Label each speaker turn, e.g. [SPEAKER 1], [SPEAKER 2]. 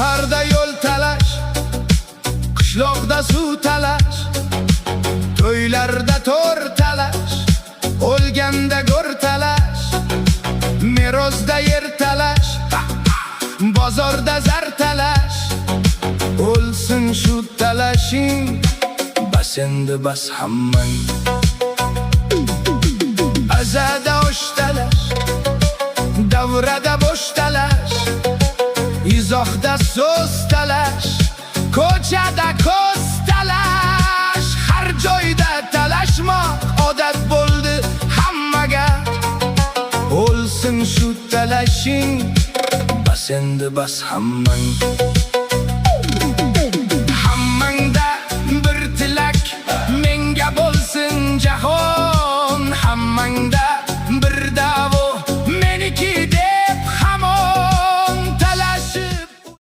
[SPEAKER 1] Shaharda yo'l talash, qishloqda suv talash, to'ylarda to'r talash, o'lganda go'r talash, merosda yer talash, bozorda zar talash. O'lsin shu talashing, bas endi, bas hammang. Azada osh talash, davrada bo'sh talash, izohda so'z talash, ko'chada ko'z talash. Har joyda talashmoq odat bo'ldi hammaga. O'lsin shu talashing, bas endi, bas hammang.